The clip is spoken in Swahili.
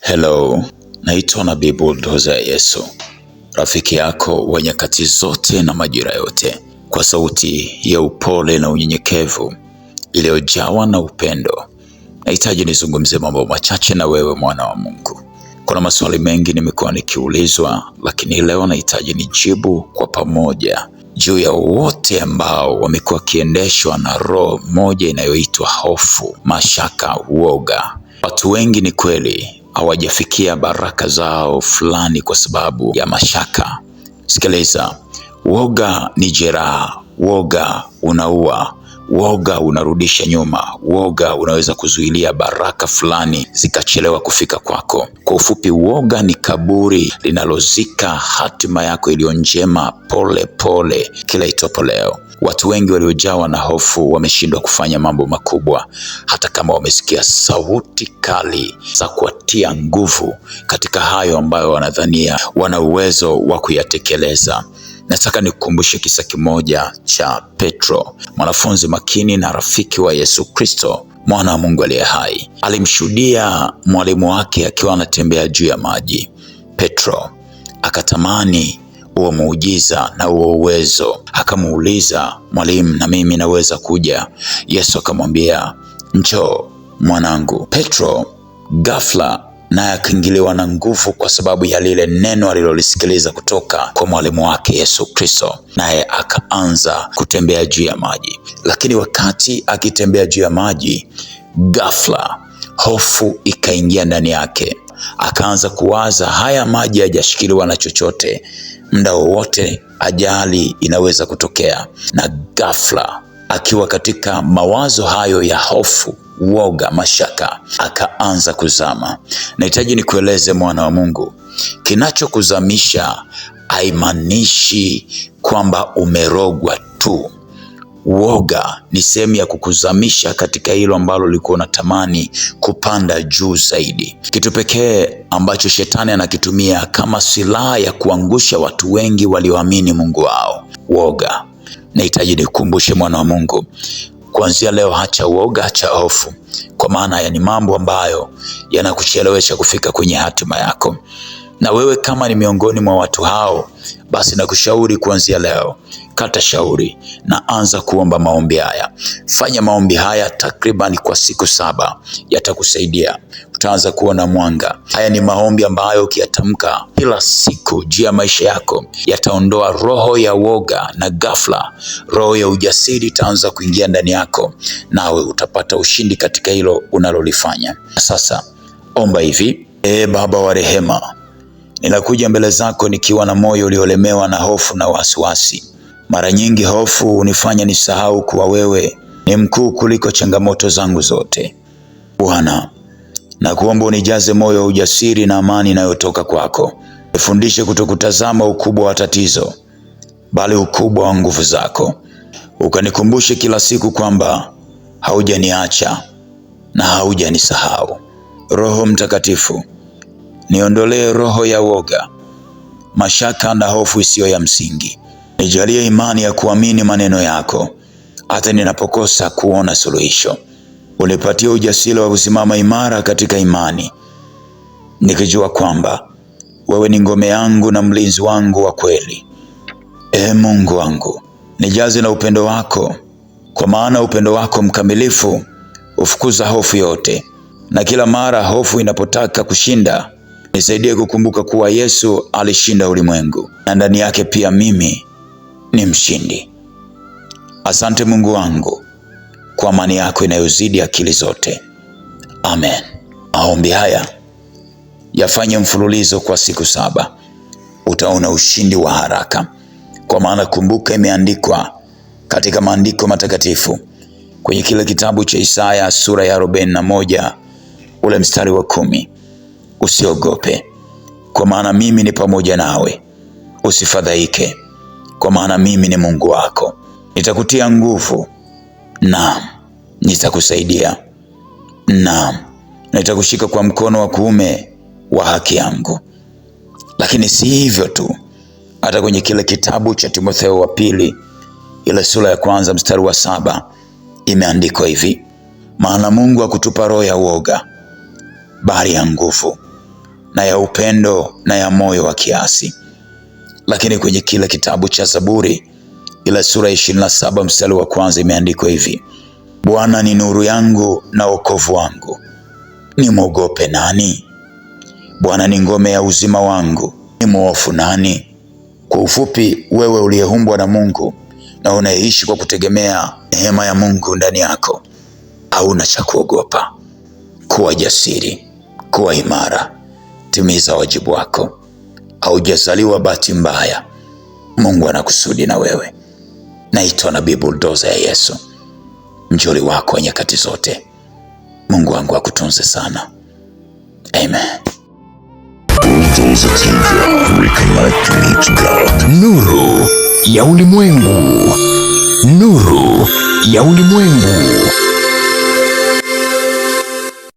Hello, naitwa Nabii Bulldozer Yesu, rafiki yako wa nyakati zote na majira yote, kwa sauti ya upole na unyenyekevu iliyojawa na upendo. Nahitaji nizungumze mambo machache na wewe mwana wa Mungu. Kuna maswali mengi nimekuwa nikiulizwa, lakini leo nahitaji nijibu kwa pamoja juu ya wote ambao wamekuwa wakiendeshwa na roho moja inayoitwa hofu, mashaka, uoga. Watu wengi ni kweli hawajafikia baraka zao fulani kwa sababu ya mashaka. Sikiliza, woga ni jeraha, woga unaua, woga unarudisha nyuma, woga unaweza kuzuilia baraka fulani zikachelewa kufika kwako. Kwa ufupi, woga ni kaburi linalozika hatima yako iliyo njema pole pole kila itopo leo. Watu wengi waliojawa na hofu wameshindwa kufanya mambo makubwa, hata kama wamesikia sauti kali za kuwatia nguvu katika hayo ambayo wanadhania wana uwezo wa kuyatekeleza. Nataka nikukumbushe kisa kimoja cha Petro, mwanafunzi makini na rafiki wa Yesu Kristo, mwana wa Mungu aliye hai. Alimshuhudia mwalimu wake akiwa anatembea juu ya maji. Petro akatamani huo muujiza na huo uwezo, akamuuliza mwalimu, na mimi naweza kuja? Yesu akamwambia, njoo mwanangu. Petro ghafla naye akaingiliwa na nguvu kwa sababu ya lile neno alilolisikiliza kutoka kwa mwalimu wake Yesu Kristo, naye akaanza kutembea juu ya maji. Lakini wakati akitembea juu ya maji, ghafla hofu ikaingia ndani yake, akaanza kuwaza, haya maji hayajashikiliwa na chochote, muda wowote ajali inaweza kutokea. Na ghafla akiwa katika mawazo hayo ya hofu, woga, mashaka, akaanza kuzama. Nahitaji nikueleze mwana wa Mungu, kinachokuzamisha haimaanishi kwamba umerogwa tu. Woga ni sehemu ya kukuzamisha katika hilo ambalo ulikuwa unatamani kupanda juu zaidi. Kitu pekee ambacho shetani anakitumia kama silaha ya kuangusha watu wengi walioamini Mungu wao, woga. Nahitaji nikukumbushe mwana wa Mungu, kuanzia leo hacha woga, hacha hofu, kwa maana ya ni mambo ambayo yanakuchelewesha kufika kwenye hatima yako. Na wewe kama ni miongoni mwa watu hao, basi nakushauri kuanzia leo, kata shauri na anza kuomba maombi haya. Fanya maombi haya takriban kwa siku 7, yatakusaidia. Utaanza kuona mwanga. Haya ni maombi ambayo ukiyatamka kila siku juu ya maisha yako yataondoa roho ya woga, na ghafla roho ya ujasiri itaanza kuingia ndani yako, nawe utapata ushindi katika hilo unalolifanya. Sasa omba hivi: Ee Baba wa rehema, ninakuja mbele zako nikiwa na moyo uliolemewa na hofu na wasiwasi. Mara nyingi hofu hunifanya nisahau kuwa wewe ni mkuu kuliko changamoto zangu zote. Bwana, nakuomba unijaze moyo wa ujasiri na amani inayotoka kwako. Nifundishe kutokutazama ukubwa wa tatizo, bali ukubwa wa nguvu zako. Ukanikumbushe kila siku kwamba haujaniacha na haujanisahau. Roho Mtakatifu, niondolee roho ya woga, mashaka na hofu isiyo ya msingi. Nijalie imani ya kuamini maneno yako hata ninapokosa kuona suluhisho. Unipatie ujasiri wa kusimama imara katika imani, nikijua kwamba wewe ni ngome yangu na mlinzi wangu wa kweli. Ee Mungu wangu, nijaze na upendo wako, kwa maana upendo wako mkamilifu hufukuza hofu yote. Na kila mara hofu inapotaka kushinda, nisaidie kukumbuka kuwa Yesu alishinda ulimwengu, na ndani yake pia mimi ni mshindi. Asante Mungu wangu kwa amani yako inayozidi akili zote. Amen. Maombi haya yafanye mfululizo kwa siku 7, utaona ushindi wa haraka. Kwa maana kumbuka, imeandikwa katika maandiko matakatifu kwenye kile kitabu cha Isaya sura ya 41 ule mstari wa 10, usiogope, kwa maana mimi ni pamoja nawe, usifadhaike, kwa maana mimi ni Mungu wako, nitakutia nguvu, naam nitakusaidia, naam nitakushika kwa mkono wa kuume wa haki yangu. Lakini si hivyo tu, hata kwenye kile kitabu cha Timotheo wa pili ile sura ya 1 mstari wa 7 imeandikwa hivi: maana Mungu hakutupa roho ya woga, bali ya nguvu na ya upendo na ya moyo wa kiasi. Lakini kwenye kile kitabu cha Zaburi ile sura 27 mstari wa kwanza imeandikwa hivi: Bwana ni nuru yangu na wokovu wangu, nimwogope nani? Bwana ni ngome ya uzima wangu, nimhofu nani? Kwa ufupi, wewe uliyeumbwa na Mungu na unayeishi kwa kutegemea neema ya Mungu ndani yako, hauna cha kuogopa. Kuwa jasiri, kuwa imara, timiza wajibu wako. Haujazaliwa bahati mbaya, Mungu anakusudi na wewe. Naitwa Nabii Bulldozer ya Yesu, mjoli wako wa nyakati zote. Mungu wangu akutunze sana. Amen. Bulldozer TV, reconnect me to God. Nuru ya Ulimwengu. Nuru ya Ulimwengu.